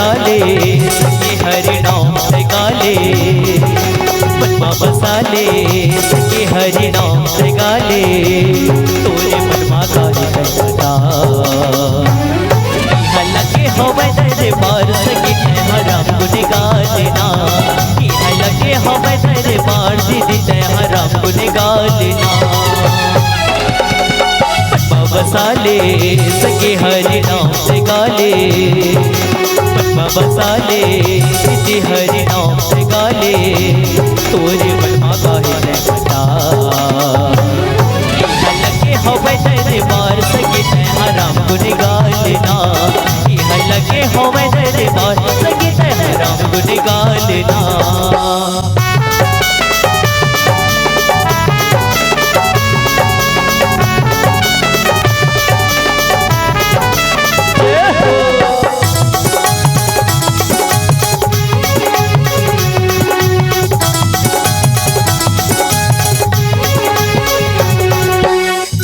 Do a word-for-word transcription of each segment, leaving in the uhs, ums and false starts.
बसा ले, सके हरि नाम से गा ले। मन मा बसा ले, सके हरि नाम से गा ले। तोरे मन मा गारी तै बता। इहाँ लगे हवय दरबार, सके तैं ह राम गुन गा लेना। इहाँ लगे हवय दरबार, दीदी तैं ह राम गुन गा लेना। मन मा बसा ले, सके हरि नाम से गा ले। मन मा बसा ले, सके हरि नाम से गा ले। तोरे मन मा गारी तै बता। इहाँ लगे हवय दरबार, सके तैं ह राम गुन गा लेना। इहाँ लगे हवय दरबार, सके तैं ह राम गुन गा लेना।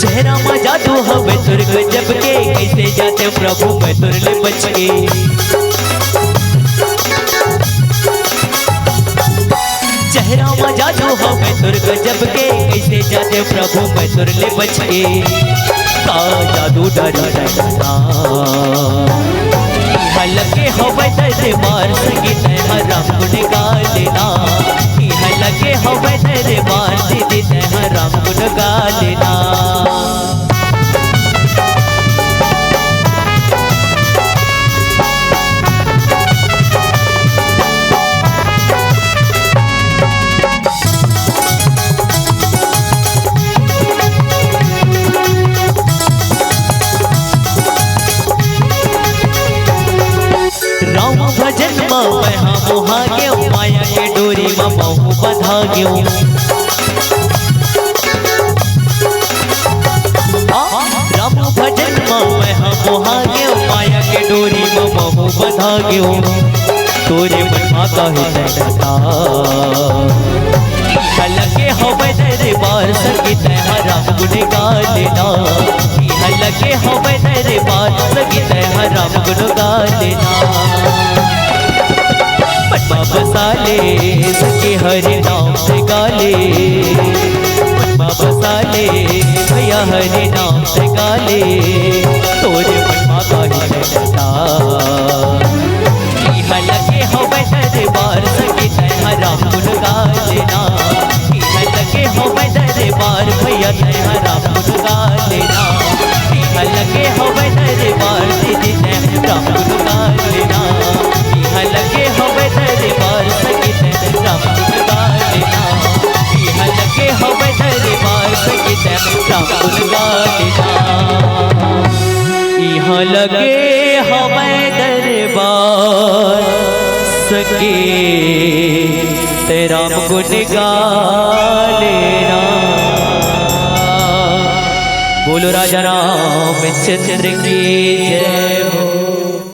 चेहरा मा जादू हवे तोर गजब के, कइसे जातेंव प्रभु मैं तोर ले बच के। चेहरा मा जादू हवे तोर गजब के, कइसे जातेंव प्रभु मैं तोर ले बच के। का जादू डारी तै बता। इहाँ लगे हवय दरबार, सके तैं ह राम गुन गा लेना। इहाँ लगे हवय दरबार, दीदी तैं ह राम गुन गा लेना। राम भजन मा मैं हा मोहा गेंव, माया के डोरी मा महूँ बंधा गेंव। हाँ, राम भजन मा मैं हा मोहा गेंव, माया के डोरी मा महूँ बंधा गेंव। तोरे मन मा काहे तै बता। इहाँ लगे हवय दरबार, सके तैं ह राम गुन गा लेना। इहाँ लगे हवय दरबार, सके तैं ह राम गुन गा लेना। मन मा बसा ले, सके हरि नाम से गा ले। मन मा बसा ले, भैया हरि नाम से गा ले। तोरे मन मा काहे तै बता। इहाँ लगे हवय दरबार, सके तैं ह राम गुन गा लेना। इहाँ लगे हवय दरबार, भैया तैं ह राम गुन गा लेना। इहाँ लगे हवय दरबार, दीदी तैं ह राम गुन गा लेना। इहाँ लगे हवय दरबार, सके तैं ह राम गुन गा लेना। इहाँ लगे हवय दरबार, सके तैं ह राम गुन गा लेना। इहाँ लगे हवय दरबार, सके तैं राम गुन गा लेना। बोलो राजा रामचंद्र की जय हो।